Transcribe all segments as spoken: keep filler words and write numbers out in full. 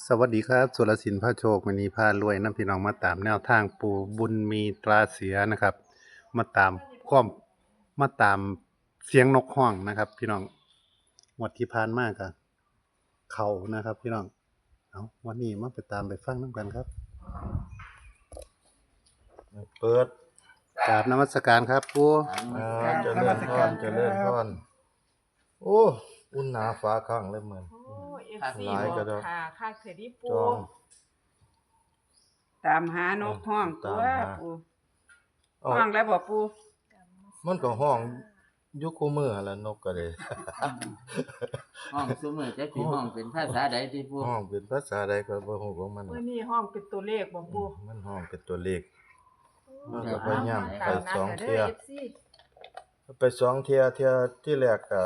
สวัสดีครับ สุรศิลป์พาโชค มื้อนี้พารวยนำพี่น้องมาตามแนวทางปู่บุญมีตราเสือนะครับ มาตามความ มาตามเสียงนกฮ้องนะครับ พี่น้อง งวดที่ผ่านมาก็เข้านะครับ พี่น้อง เอา วันนี้มาไปตามไปฟังนำกันครับ เปิด กราบนมัสการครับปู่ อ่า เจริญพร เจริญพร โอ้ อุ่นหนาฝาข้างเลยเหมือน โอ้ เอฟซี หลายกระดอก บอกค่ะ คักเถอะดิปู่ จอง ตามหานกฮ้องตัว ตามหา ปู่ เอ้า ฮ้องแล้วบ่ปู่ มันก็ฮ้องอยู่คู่มื้อหั่นล่ะ นกก็ได้ ฮ้องซุมื้อจักสิฮ้องเป็นภาษาใดติปู่ ฮ้องเป็นภาษาใดก็บ่ฮู้ของมัน มื้อนี้ฮ้องเป็นตัวเลขบ่ปู่ อืม มันฮ้องเป็นตัวเลข โอ้ มันก็พยายามไปสองเทื่อ เอฟซี ไปสองเทื่อ เทื่อที่แรกก็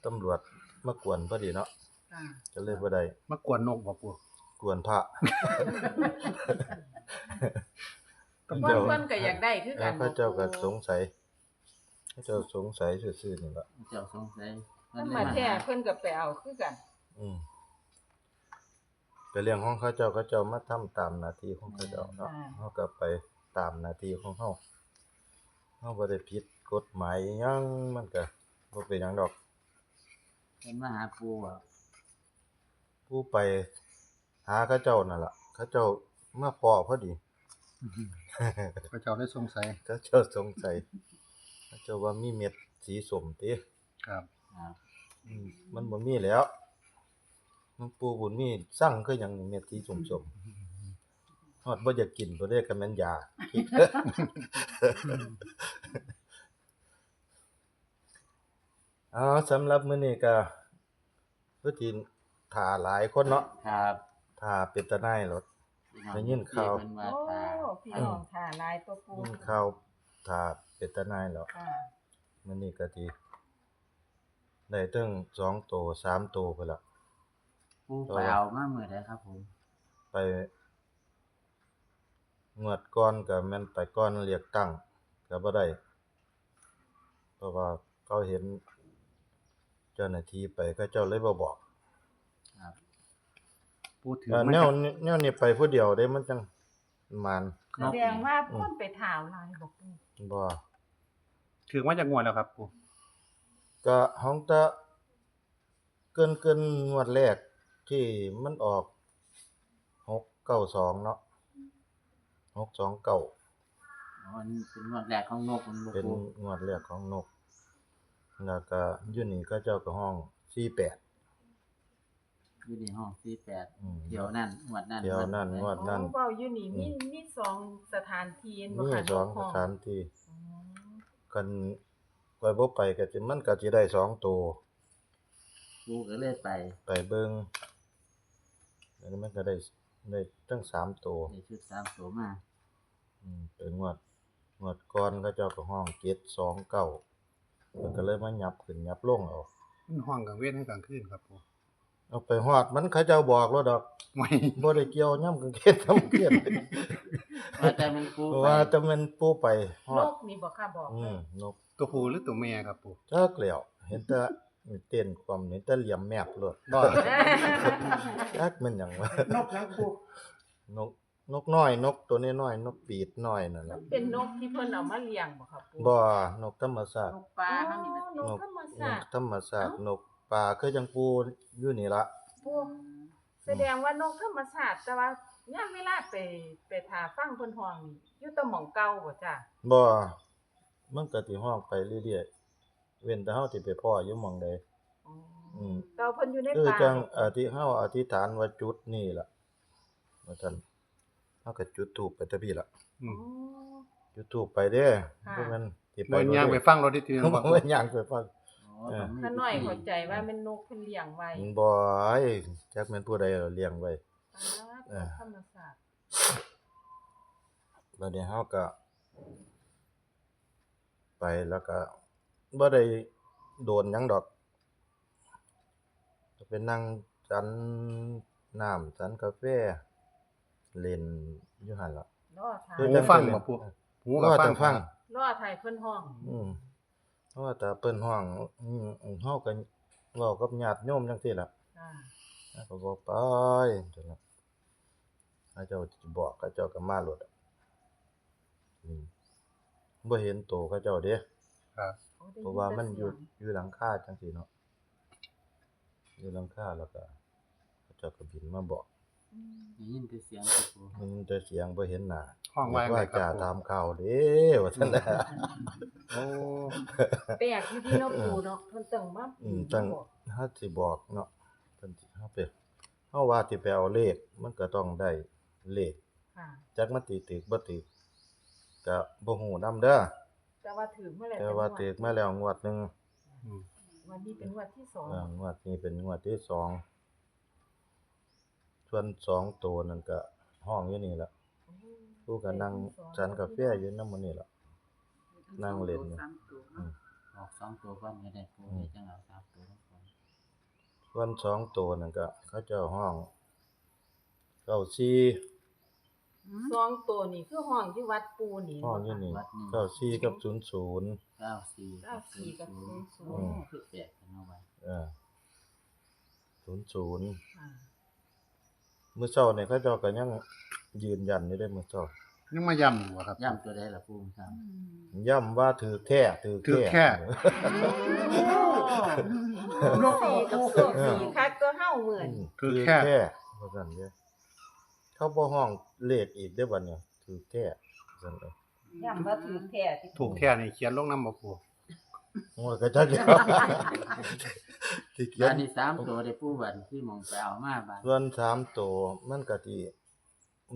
ตำรวจมากวนพอดีเนาะ อ่า ก็เลยบ่ได้ มากวนนกบ่ปู่ กวนพระ บางคนก็อยากได้คือกัน เออ เขาเจ้าก็สงสัย เขาเจ้าสงสัยซื่อๆนี่ล่ะ เจ้าสงสัย เพิ่นมาแท้ เพิ่นก็ไปเอาคือกัน อืม ก็เรื่องของเขาเจ้า เขาเจ้ามาทำตามหน้าที่ของเขาเจ้าเนาะ อ่า เขาก็ไปตามหน้าที่ของเขา เขาบ่ได้ผิดกฎหมายอิหยัง มันก็บ่เป็นหยังดอก เพิ่นมาหาปู่อะ ปู่ไปหาเขาเจ้านั่นล่ะ เขาเจ้ามาพ้อพอดี เขาเจ้าได้สงสัย เขาเจ้าสงสัย เขาเจ้าว่ามีเม็ดสีส้มติ ครับ ครับ อืม มันบ่มีแล้ว หลวงปู่บุญมีสั่งคือหยังเม็ดสีส้มๆ ฮอดบ่อยากกินตัวเด้ ก็แม่นยา เอา สำหรับมื้อนี้ก็ คือสิถ่าหลายคนเนาะ ครับ ถ่าเป็นตาหน่ายโลด พี่น้อง ได้ยินข่าว เพิ่นว่า โอ้ ถ่า พี่น้องถ่าหลายตัวปู่ ยินข่าวถ่าเป็นตาหน่ายแล้ว ค่ะ มื้อนี้ก็สิได้เทิงสองโต สามโตพุ้นล่ะ ปู่ไปเอามามื้อใดครับผม ไป งวดก่อนก็แม่นไปก่อนเลือกตั้งก็บ่ได้ เพราะว่าเขาเห็นเจ้าหน้าที่ไป เขาเจ้าเลยบ่บอก ครับ ปู่ถือ เอ่อ มา แนว จาก แนวนี้ไปผู้เดียวเด้ มันจังหมาน แสดงว่า อืม คนไปถ่าหลายบ่ปู่ บ่ ถือมาจากงวดแล้วครับปู่ ก็ของตะ เกิน เกินงวดแรกที่มันออก หกเก้าสอง เนาะ หกสองเก้า อ๋อ อันนี้เป็นงวดแรกของนก มันบ่ เป็น ปู่ งวดแรกของนก แล้วก็อยู่นี่เขาเจ้าก็ฮ้อง สี่แปด อยู่นี่ฮ้อง สี่แปด อืม เที่ยวนั้น งวดนั้น เที่ยวนั้น งวดนั้น งวดนั้น อ๋อ เว้าอยู่นี่ มี อืม มีสองสถานที่ มี บ่คะ สอง นกฮ้อง สถานที่ อ๋อ คันข้อยบ่ไปก็สิ มันก็สิได้สองโต ปู่ก็เลยไป ไปเบิ่ง อันนี้มันก็ได้ ได้ทั้งสามโต ได้ชุดสามโตมา อืม เป็นงวด งวดก่อนเขาเจ้าก็ฮ้อง เจ็ดสองเก้า เพิ่นก็เลยมาหยับขึ้นหยับลงเอา มันฮ้องกลางเว็นให้กลางคืนครับปู่ เอาไปฮอดมันเขาเจ้าบอกแล้วดอก ไม่ บ่ได้เกี่ยวยามกลางคืน กลางคืน ว่าแต่มันปู่ไป ว่าแต่มันปู่ไปฮอด นกนี่บ่คะบอก อืม นก ตัวผู้หรือตัวแม่ครับปู่ จักแล้ว เห็นแต่เต้นความ เห็นแต่เหลี่ยมแมบโลด บ่ จักแม่นหยังวะ นกหยังปู่ นก นกน้อย นกตัวน้อยๆ นกปีดน้อยนั่น มั ล่ะ นเป็นนกที่เพิ่นเอามาเลี้ยงบ่คะปู่ บ่ นกธรรมชาติ นกป่าเฮานี่แหละ อ๋อ นกธรรมชาติ นกธรรมชาติ เอ้า นกป่าคือจังปู่อยู่นี่ล่ะ ปู่ แสดงว่านกธรรมชาติ แต่ว่ายามเวลาไป ไปถ่าฟังเพิ่นฮ้องนี่ อยู่แต่หม่องเก่าบ่จ้ะ บ่ มันก็สิฮ้องไปเรื่อยๆ เว้นแต่เฮาสิไปพ้ออยู่หม่องใด อ๋อ อืม แต่ว่าเพิ่นอยู่ใน คือ ป่า จั่งอธิ เฮาอธิษฐานว่าจุดนี่ล่ะ ว่าซั่น เฮาก็จุดธูปไปแต่พี้ล่ะ อืม อ๋อ จุดธูปไปเด้ ค่ะ บ่แม่นสิไป บ่ย่างไปฟังรถที่ บ่แม่นย่างไปฟัง อ๋อ เออ ข้าน้อยเข้าใจว่าแม่นนกเพิ่นเลี้ยงไว้ บ่ จักแม่นผู้ใดเลี้ยงไว้ ป๊าด เออ ธรรมชาติ บัดนี้เฮาก็ ไปแล้วก็บ่ได้โดนหยังดอก ก็ไปนั่งฉันน้ำฉันกาแฟ เล่นอยู่หั่นล่ะ รอถ่า คือจั่ง หูฟัง เป็น บ่ปู่ หูก็ฟัง รอแต่ฟัง รอถ่าเพิ่นฮ้อง อืม รอแต่เพิ่นฮ้อง อืม เฮาก็เว้ากับญาติโยมจั่งซี้ล่ะ อ่า แล้วก็บอกไปจังซั่นล่ะ เขาเจ้าสิบอก เขาเจ้าก็มาโลดอะ อืม บ่เห็นโตเขาเจ้าเด้ ครับ เพราะว่ามันอยู่ อยู่หลังคาจังซี่เนาะ อยู่หลังคา แล้วก็ เขาเจ้าก็บินมาบอก อืม ได้ยินแต่เสียงครับผม ได้ยินแต่เสียง บ่เห็นหน้า ห้องว่าจั่งใดครับ เรียกว่าจ่าถามข่าวเด้ ว่าซั่นน่ะ โอ้ แปลกอยู่ที่เนาะปู่เนาะ เพิ่นต้องมา อืม ต้อง บอก เฮาสิบอกเนาะ เพิ่นสิ เฮาไป เฮาว่าสิไปเอาเลข มันก็ต้องได้เลข ค่ะ จักมันสิถืกบ่ถืก ก็บ่ฮู้นำเด้อ แต่ว่าถืกมาแล้ว แต่ว่าถืกมาแล้วงวดหนึ่ง อืม งวดนี้เป็นงวดที่สอง เออ งวดนี้เป็นงวดที่สอง ส่วนสองตัวนั่นก็ห้องอยู่นี่ล่ะ โอ้ ปู่ก็นั่ง เป็นสอง ฉันกาแฟอยู่นำหมู่นี่ล่ะ นั่งเล่นอยู่ สามตัวเนาะ อืม ออกสองตัวก่อนก็ได้ปู่ อืม จั่งเอาสามตัวนำก่อน ส่วนสองตัวนั่นก็เขาเจ้าห้อง เก้าสี่ อืม สองตัวนี่คือห้องอยู่วัดปู่นี่ ห้องอยู่นี่ วัดนี่ เก้าสี่กับศูนย์ศูนย์ เก้าสี่ เก้าสี่กับศูนย์ศูนย์ อืม คือแปลกจังเนาะว่า เออ ศูนย์ศูนย์ ค่ะ มื้อเช้านี่เขาเจ้าก็ยังยืนยันอยู่เด้ มื้อเช้า ยังมาย้ำอยู่บ่ครับ ย้ำตัวใดล่ะปู่ครับ อืม ย้ำว่าถืกแท้ ถืกแท้ ถืกแท้ โอ้ สี่กับศูนย์สี่ คักก็เฮาเหมือน อืม ถืกแท้ ถืกแท้ ว่าซั่นเด้ เขาบ่ฮ้องเลขอีกเด้บัดนี้ ถืกแท้ ว่าซั่นเด้ ย้ำว่าถืกแท้ที่ ถูกแท้นี่เขียนลงนำบ่ปู่ โอ้ย ก็จักแล้ว สิเขียน อันนี้สามตัวเด้ปู่ บัดที่หม่องไปเอามาบัด ส่วนสามตัวมันก็สิ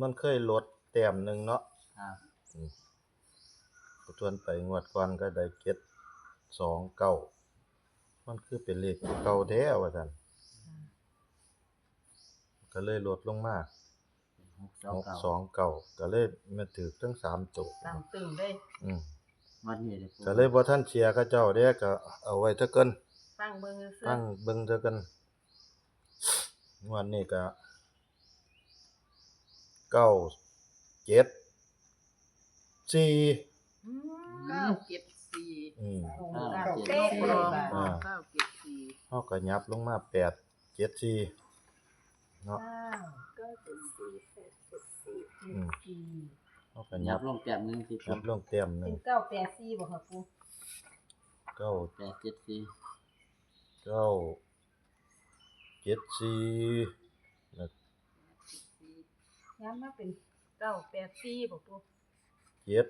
มันเคยลดแต้มหนึ่งเนาะ ครับ อืม ส่วนไปงวดก่อนก็ได้เจ็ดสองเก้า มันคือเป็นเลขตัวเก่าแท้ว่าซั่น ก็เลยลดลงมา หกสองเก้า หกสองเก้า ก็เลยมาถืกทั้งสามตัว ตามตึงเลย อืม งวดนี้เลยปู่ ก็เลยบ่ทันเชื่อเขาเจ้าเด้ ก็เอาไว้ซะก่อน ฟังเบิ่งซื่อๆ ฟังเบิ่งซะก่อน งวดนี้ก็ เก้าเจ็ดสี่ อืม เก้าเจ็ดสี่ อืม ตรงกันเป๊ะเลย อ่า เก้าเจ็ดสี่ เฮาก็หยับลงมา แปดเจ็ดสี่ เนาะ เก้าเจ็ดสี่ แปดเจ็ดสี่ อืม เฮาก็หยับ หยับลงแต้มหนึ่งสิ หยับลงแต้มหนึ่ง เป็นเก้าแปดสี่บ่คะปู่ เก้า แปดเจ็ดสี่ เก้าเจ็ดสี่ แล้ว ย้ำมาเป็นเก้าแปดสี่บ่ปู่ เจ็ด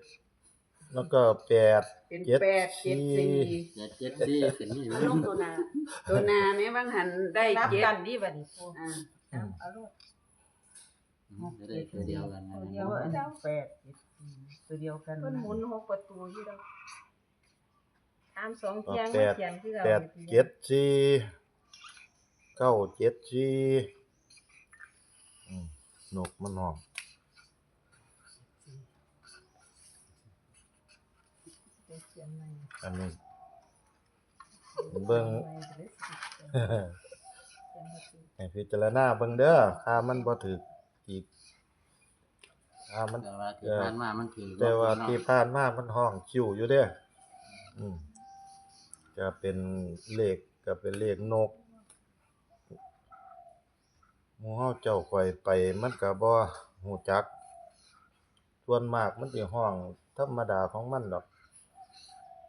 แล้วก็แปด เป็น เจ็ด แปดเจ็ดสี่ สี่ แปดเจ็ดสี่ เป็นนี่ เอาลงตัวหน้า ตัวหน้าแม่ บางหันได้ นับ เจ็ด กันดีบัดนี้ปู่ อ่า อืม เอาลง อืม จะได้ตัวเดียวกันนะ ตัวเดียวกัน แปดเจ็ดสี่ ตัวเดียวกัน เพิ่นหมุนหกประตูอยู่แล้ว ตามสองเที่ยง แปด มาเขียนคือเก่า แปดเจ็ดสี่ เก้าเจ็ดสี่ อืม นกมันฮ้อง เดี๋ยวเขียนใหม่ อันนี้ เบิ่ง เขียนใหม่ เดี๋ยวสิเขียน เขียนใหม่ ให้พิจารณาเบิ่งเด้อ ถ้ามันบ่ถืกอีก ถ้ามัน แต่ว่าที่ เอ่อ ผ่านมามันถืก แต่ว่า เนาะ ที่ผ่านมามันฮ้องคิวอยู่เด้อ อืม ก็เป็นเลข ก็เป็นเลขนก หมู่เฮาเจ้าข้อยไปมันก็บ่ฮู้จัก ส่วนมากมันสิฮ้องธรรมดาของมันดอก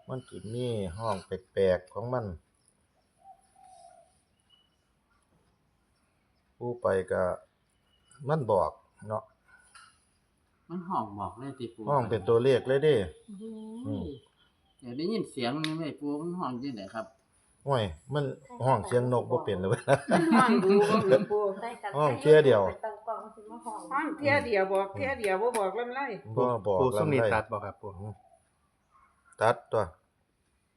มันสิมีฮ้องแปลกๆของมัน ผู้ไปก็มันบอกเนาะ มันฮ้องบอกเลยติปู่ ฮ้องเป็นตัวเลขเลยเด้ อืม อืม เดี๋ยวได้ยินเสียงมันไหมปู่ มันฮ้องจั่งใดครับ โอ้ย มันฮ้องเสียงนกบ่เป็นเลยเว้ย มันฮ้องดูบ่หือปู่ ฮ้องเทื่อเดียว ฮ้องเทื่อเดียว บอกเทื่อเดียว บ่บอกลำไร บ่บอก ปู่ ลำไร ซุมนี้ตัดบ่ครับปู่ หือ ตัดตัว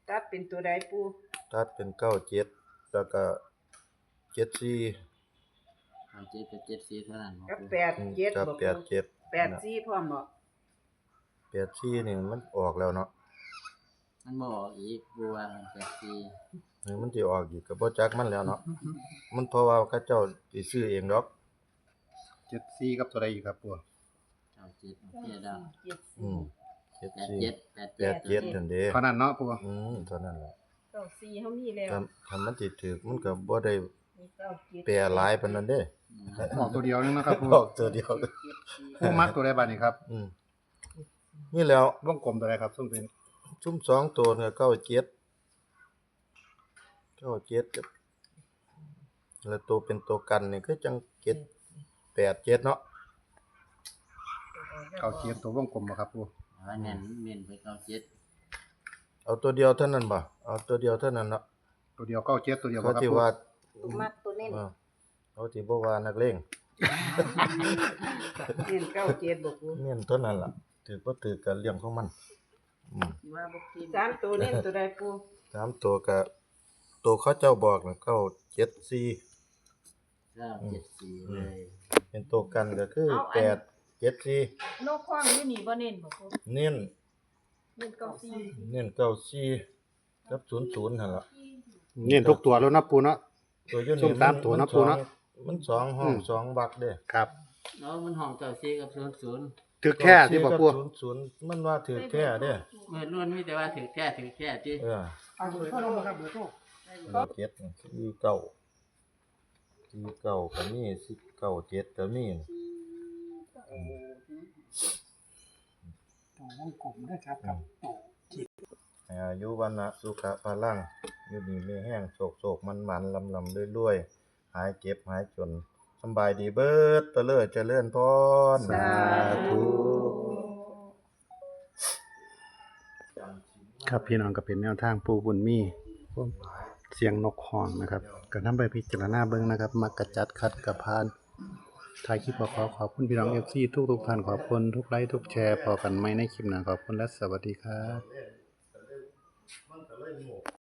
ตัดเป็นตัวใดปู่ ตัดเป็นเก้าเจ็ด แล้วก็เจ็ดสี่ เก้าเจ็ดกับเจ็ดสี่เท่านั้นบ่ กับ ปู่ แปดเจ็ด อืม กับ บ่ปู่ แปดเจ็ด แปดสี่พร้อมบ่ แปดสี่นี่มันออกแล้วเนาะ มันบ่ออกอีกปู่ว่าแปดสี่ เออ มันสิออกอีกก็บ่จักมันแล้วเนาะ มันเพราะว่าเขาเจ้าสิซื้อเองดอก เจ็ดสี่ กับตัวใดอีกครับปู่ เก้าเจ็ด โอเคแล้ว เจ็ดสี่ อืม เจ็ดสี่ แปดเจ็ด แปดเจ็ด แปดเจ็ด นั่นเด้ เท่านั้นเนาะปู่ อืม เท่านั้นแหละ เก้าสี่เฮามีแล้ว ถ้า ถ้ามันสิถืกมันก็บ่ได้ แปลหลายปานนั้นเด้ ออกตัวเดียวนึงนะครับผู้ ออกตัวเดียว ผู้มักตัวใดบ้างนี่ครับ อืมนี่แล้ว วงกลมตัวใดครับส้มเป็น ซุมสองตัวเนี่ยเก้าเจ็ด เก้าเจ็ดกับแล้วตัวเป็นตัวกันนี่คือจังเจ็ดแปดเจ็ดเนาะ เก้าเจ็ดตัววงกลมบ่ครับผู้ อันนั้นเน้นไปเก้าเจ็ด เอาตัวเดียวเท่านั้นบ่เอาตัวเดียวเท่านั้นเนาะ ตัวเดียวเก้าเจ็ดตัวเดียว เขา บ่ครับ ที่ ผู้ ว่า มักตัวเน้น เออเขาที่บ่ว่านักเลง เน้นเก้าเจ็ดบ่ปู เน้นเท่านั้นล่ะถือบ่ถือกับเรื่องของมัน อืม ว่าบ่กินสามตัวเน้นตัวใดปู สามตัวกับตัวเขาเจ้าบอกนะเก้าเจ็ดสี่ เก้าเจ็ดสี่เลย เป็นตัวกันก็คือ เอาอัน แปดเจ็ดสี่ นกคว้างอยู่นี่บ่เน้นบ่ปู เน้น เน้นเก้าสี่ เน้นเก้าสี่กับศูนย์ศูนย์หั่นล่ะ เน้นทุกตัวแล้วนะผู้เนาะ ตัวอยู่ ซุ่ นี่ มสามตัวนะ มัน ปู่เนาะ สองมันสองห้อง อืม สองบักเด้ ครับ แล้วมันห้องเก้าสี่กับศูนย์ศูนย์ ถือแค่ที่บ่ผู้ ศูนย์ศูนย์มันว่าถือแค่เด้ เมื่อรุ่นมีแต่ว่าถือแค่ถือแค่ที่ เออ เอาเบอร์โทรมาครับเบอร์โทร เก้าเจ็ดสี่เก้าสี่เก้าก็มีสี่เก้าเจ็ดก็มี ตัววงกลมนะครับครับตัว อายุวันนะสุขะพลัง อยู่ดีมีแห้งโศกโศกมันมันลำลำรวยๆ หายเจ็บหายจนสำบายดีเบิดเตอเลิศเจริญพร สาธุ ครับพี่น้องก็เป็นแนวทางปู่บุญมีเสียงนกฮ้องนะครับ ก็นำไปพิจารณาเบิ่งนะครับ มักกะจัดขัดกะผ่าน ท้ายคลิปก็ขอขอบคุณพี่น้องเอฟซีทุกๆท่าน ขอบคุณทุกไลค์ทุกแชร์ พอกันใหม่ในคลิปหน้า ขอบคุณและสวัสดีครับ